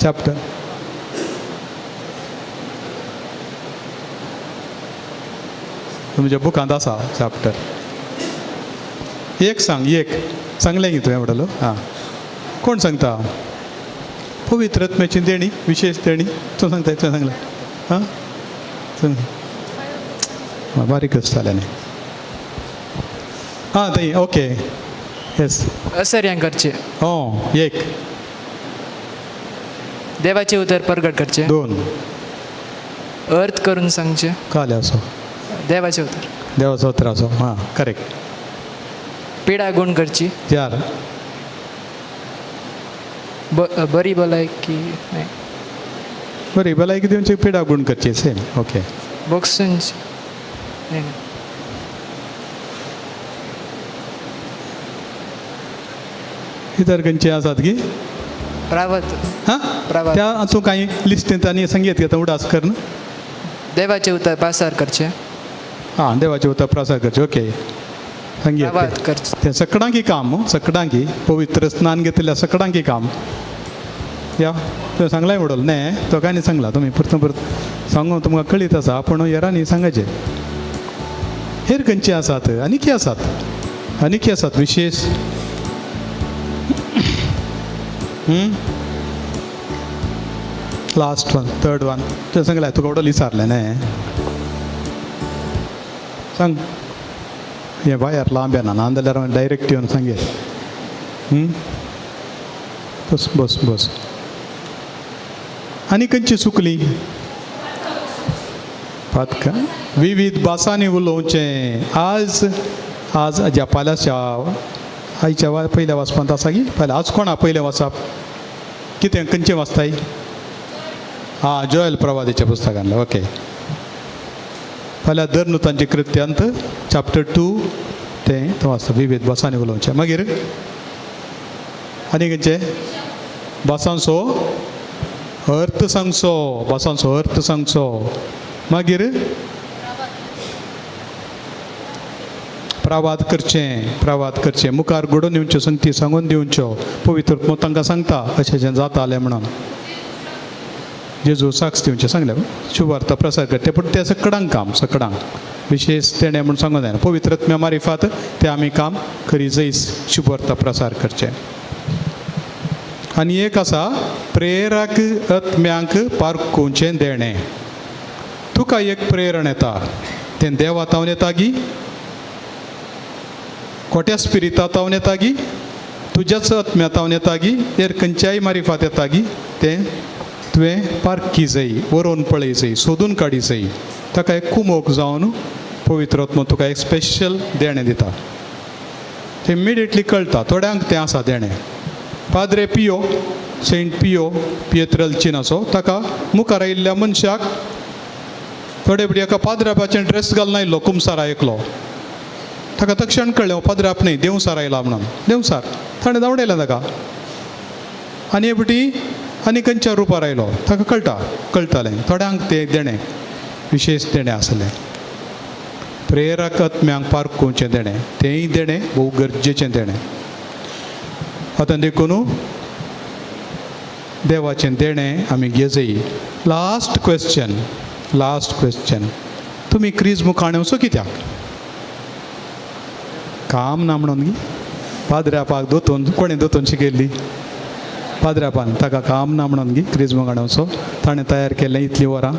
चॅप्टर तुमच्या बुकांत आसा चॅप्टर. एक सांग, एक सांगलें की तुवें वडलो. आं, कोण सांगता? पवित्र आत्म्याची देणी, विशेष देणी. तूं सांगता? तुवें सांगलें. आं, बारीकच जालें न्ही. आं, थंय ओके. येस. असर्यां करचें. हो, एक. देवाचें उतर परगट करचें. दोन. अर्थ करून सांगचें. काले असो. देवाचें उतर. देवाचो उतर असो. हां, करेक्ट. पिडा गुण करची. चार. बरी भलायकी न्हय. बरी भलायकी दिवची, पिडा गुण करची, सेम, ओके. बोगसूंची देणें. इतर खंयचे आसात की? प्रावत. हां. प्रवाद. त्या तूं कांय लिस्टींत आनी संगीत घेता उडास करना. देवाचें उतर पासार करचें. आं, देवाचें उतर प्रसार करचें, ओके. संगीत. प्रवाद करचें. तें सकडांकी काम, सकडांकी पवित्र स्नान घेतिल्ल्या सकडांकी काम. या तुवें सांगलाय उडोल न्ही, दोगांनी सांगला. तुमी परतून परत सांगून तुमकां कळीत आसा, पूण हेरांनी सांगाचें. हेर खंयचे आसात? आनीकी आसात, आनीकी आसात विशेश. Last one, third one. तुवें सांगलें, तुका उडोल विचारलें न्ही. सांग. हें वायर लांब येना, ना जाल्यार हांव डायरेक्ट येवन सांगें. बस बस बस. आनी खंयची चुकली? पातकां. विविध भासांनी उलोवचें. आज आज ज्या पाल्याच्या आयच्या वा पयल्या वाचपांत आसा की पयलें आज कोणा पयलें वाचप कितें, खंयचें वाचताय? आं, जोयल प्रवादीच्या पुस्तकांतलें, ओके. फाल्यां धर्नुतांचे कृत्यांत चॅप्टर 2 तें तो वाचता, विविध भासांनी उलोवचें. मागीर आनी खंयचें? भासांचो अर्थ सांगचो, भासांचो अर्थ सांगचो. मागीर प्रवाद करचें, प्रवाद करचें, मुखार घडोवन दिवच्यो, संगती सांगून दिवच्यो. पवित्र आत्मो तांकां सांगता अशें अशें जातालें म्हणून. जेजू साक्ष दिवचें सांगलें. शुभवार्ता प्रसार करचें, पूण तें सकडांक काम, सकडांक विशेश तेणें म्हूण सांगूंक जायना. पवित्र आत्म्या मारिफात तें आमी काम करी जैस शुभवार्ता प्रसार करचें. आनी एक आसा प्रेरक आत्म्यांक पारखुचें देणें. तुका एक प्रेरण येता, तें देवा तावन येता गी, खोट्या स्पिरिता तावन येता गी, तुज्याच आत्म्या तावन येता गी, हेर खंयच्याय मारिफात येता गी, तें तुवें पारखी जाय, वरोवन पळय जाय, सोदून काडी जाय. ताका एक कुमोक जावन पवित्र आत्मो तुका एक स्पेशल देणें दिता, तें इमिडिएटली कळटा. थोड्यांक तें आसा देणें. पाद्रे पियो, सेंट पियो पियेत्रलचिनाचो, ताका मुखार आयिल्ल्या मनशाक थोडे फावटी एका पाद्रापाचें ड्रेस घालून आयिल्लो कुमसार एकलो, ताका तक्षण कळ्ळें हो पाद्राप न्ही, देवसार आयला म्हणून. देवसार ताणें धांवडायलें ताका. आनी हे फावटी आनी खंयच्या रुपार आयलो ताका कळटा, कळटालें. थोड्यांक तें देणें विशेश देणें आसलें. प्रेरक आत्म्यांक पारखुचें देणें, तेंय देणें भोव गरजेचें देणें. आतां देखून देवाचें देणें आमी घेजय. लास्ट क्वेश्चन, लास्ट क्वेश्चन, तुमी क्रीज मुखाण वचो कित्याक? काम ना म्हणून गी? पाद्र्यापाक दोतोन कोणें दोतोन शिकयल्ली? पाद्र्यापान. ताका काम ना म्हणून गी क्रीज मुखाण वचो ताणें तयार केल्लें इतलीं वरां.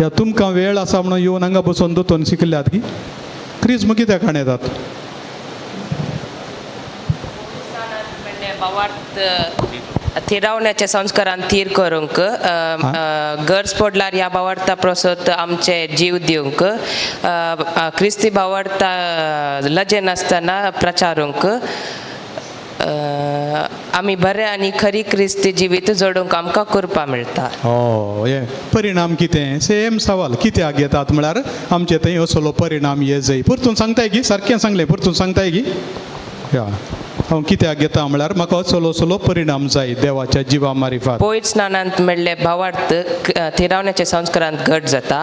या तुमकां वेळ आसा म्हणून येवन हांगा बसून दोतोन शिकल्यात की क्रिज्म कित्याक काण येतात? भावार्थ थिरावण्याच्या संस्कारान थीर करूंक, गरज पडल्यार ह्या भावार्था प्रसत आमचे जीव दिवंक, क्रिस्ती भावार्था लजे नासतना प्रचारूंक, आमी बरें आनी खरी क्रिस्ती जिवीत जोडूंक आमकां कृपा मेळटा. हो, हे परिणाम कितें? सेम सवाल, कित्याक येतात म्हळ्यार आमचे थंय असलो परिणाम ये जाय. परतून सांगताय की सारकें सांगलें, परतून सांगताय की या हांव कित्याक घेता म्हळ्यार म्हाका असलो असलो परिणाम जाय देवाच्या जिवा मारिफात. पयत स्नानांत मेळ्ळे भावार्थ थिरावण्याच्या संस्कारांत घट जाता.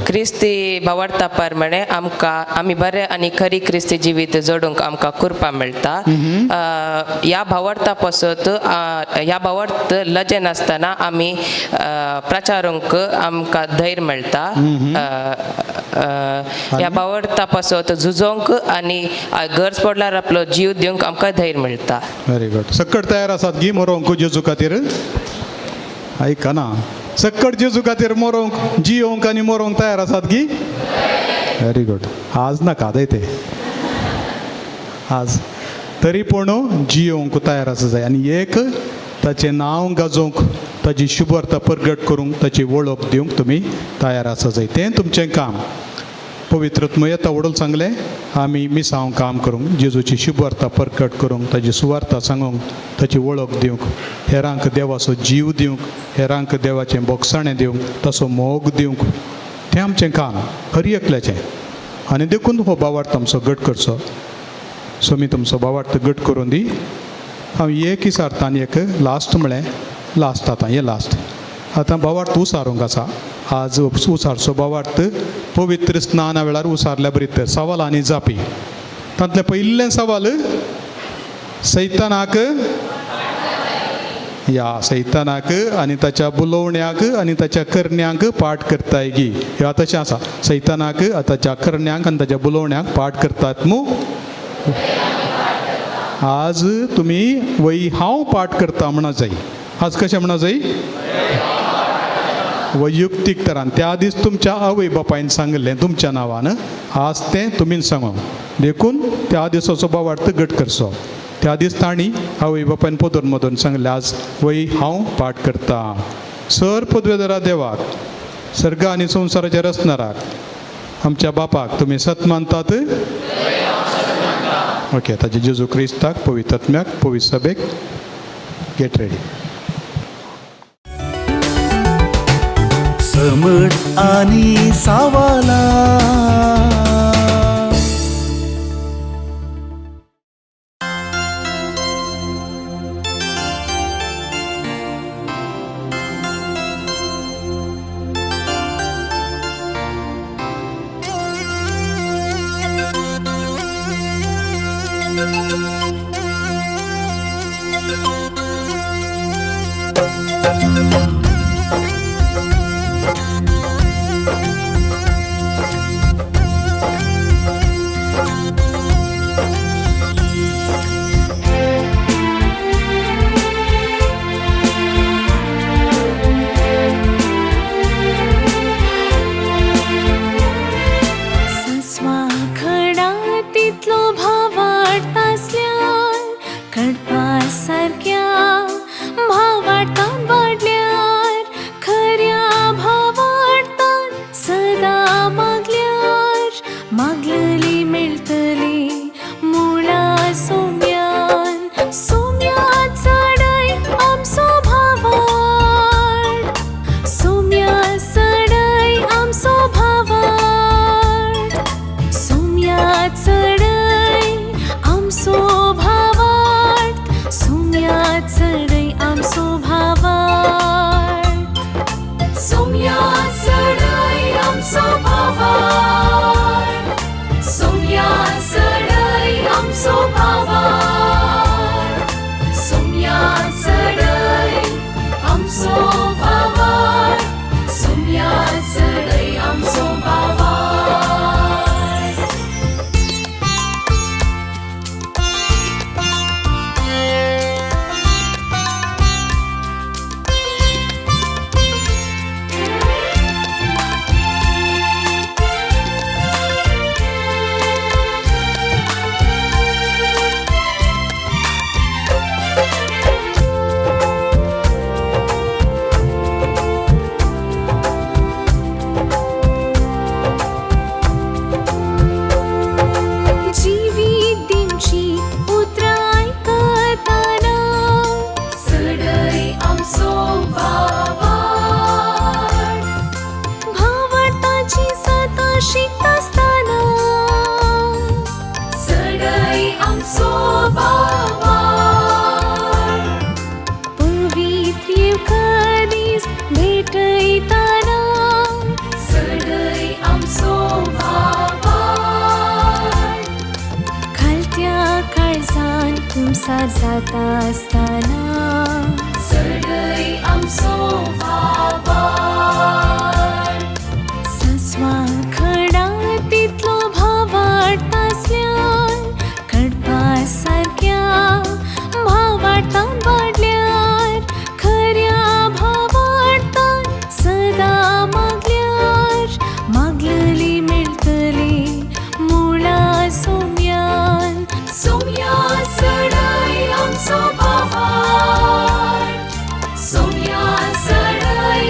क्रिस्ती भावार्था प्रमाणे आमकां आमी बरें आनी खरी क्रिस्ती जिवीत जोडूंक आमकां कृपा मेळटा. ह्या भावार्था पासत ह्या भावार्थ लजे नासतना आमी प्रचारूंक आमकां धैर्य मेळटा. ह्या भावार्था पासत झुजोंक आनी गरज पडल्यार आपलो जीव दिवंक आमकां धैर्य मेळटा. Very good. सक्कड तयार आसात गी मरोंक जेजू खातीर? आयकना, सक्कड जेजू खातीर मरोंक, जियोंक आनी मरोंक तयार आसात गी? Very good. आज नाका ते आज तरी पूण जियोंक तयार आसा जाय आनी एक ताचें नांव गाजोवंक, ताची शुभवार्ता प्रगट करूंक, ताची वळख दिवंक तुमी तयार आसा जाय. तें तुमचें काम. पवित्रत्म येता वडल सांगलें आमी मिसांव काम करूंक, जेजूची शुभवार्ता परकट करूंक, ताजी सुवार्ता सांगूंक, ताची वळख दिवंक, हेरांक देवाचो जीव दिवंक, हेरांक देवाचें बोगसाणें दिवंक, ताचो मोग दिवंक, तें आमचें काम हर एकल्याचें. आनी देखून हो भावार्थ आमचो घट करचो. सो मी तुमचो भावार्थ घट करून दी. हांव एक विचारता आनी एक लास्ट म्हळें लास्ट आतां हें लास्ट. आतां भावार्थ उसारूंक आसा. आज उसारचो भावार्थ पवित्र स्नाना वेळार उसारल्या बरी तर सवाल आनी जापी. तांतलें पयलें सवाल सैतानाक या सैतानाक आनी ताच्या बुलोवण्याक आनी ताच्या करण्यांक पाठ करताय गी. ह्या तशें आसा, सैतानाक ताच्या करण्यांक आनी ताच्या बुलोवण्याक पाठ करतात मू. आज तुमी वय हांव पाठ करता म्हणा जाय. आज कशें म्हणा जाय? वैयक्तीक तरान. त्या दीस तुमच्या आवय बापायन सांगिल्लें तुमच्या नांवान, आज तें तुमीन सांगो. देखून त्या दिसाचो भावार्थ घट करचो. त्या दीस तांणी आवय बापायन पदोन मदोन सांगलें आज वय हांव पाठ करता. सर पदवेदरा देवाक, सर्ग आनी संवसाराच्या रचणाराक, आमच्या बापाक तुमी सत मानतात. ओके, ताजे जेजू क्रिस्ताक, पवित्र आत्म्याक, पवित्र सभेक. Get ready. समट आनी सावाला.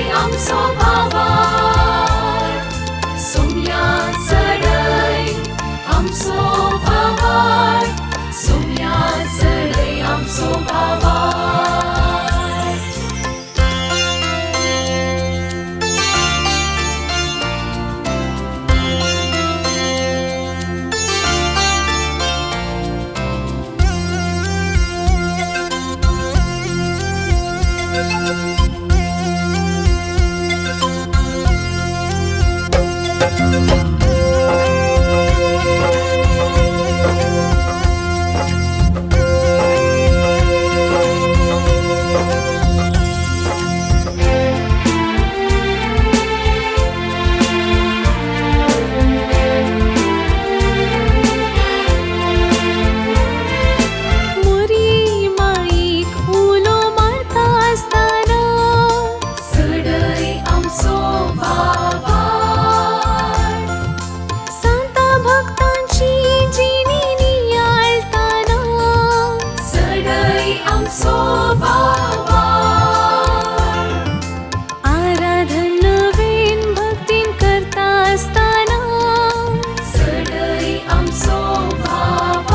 आमचो भावार्थ, सोम्या चडय आमचो भावार्थ. आराधन नवीन भक्तीन करता आसतना चडय आमचो भावार्थ.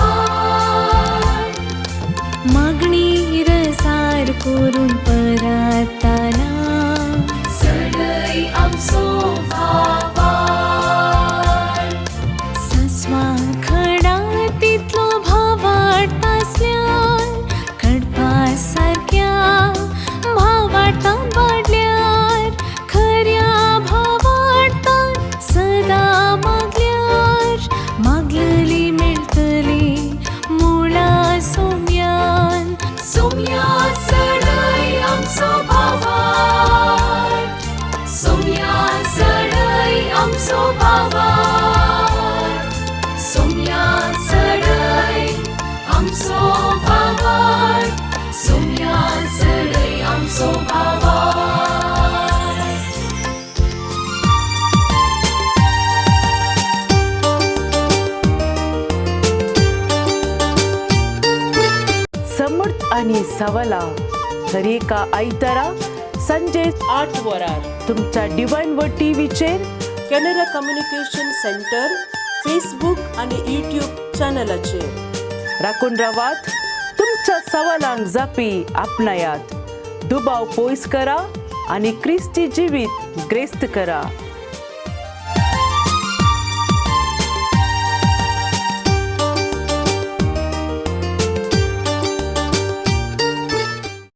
मागणी रजार करून परातना चडय आमचो भावार्थ. सस्वा खडा तितलो भावार्थ आसल्यार कडपा सारक्या भावार्थान वाडल्यार खऱ्या भावार्थान सदां मागल्यार मागलली मेळटली मुळा सोम्यान. सोम्या चडय आमचो भावार्थ. सोम्या चडय आमचो भावार्थ. सोम्या चडय आमचो भावार्थ. सोम्या चडय आमचो भावार्थ. समर्थ आणि सवला दरेका आयतारा संजे 8 वरार तुमच्या डिवायन व टीव्हीचेर कॅनरा कम्युनिकेशन सेंटर फेसबूक आणि यूट्यूब चॅनलाचेर. राखून रावात, तुमच्या सवालांक जापी आपणायात, दुबाव पयस करा आनी क्रिस्ती जिवीत ग्रेस्त करा.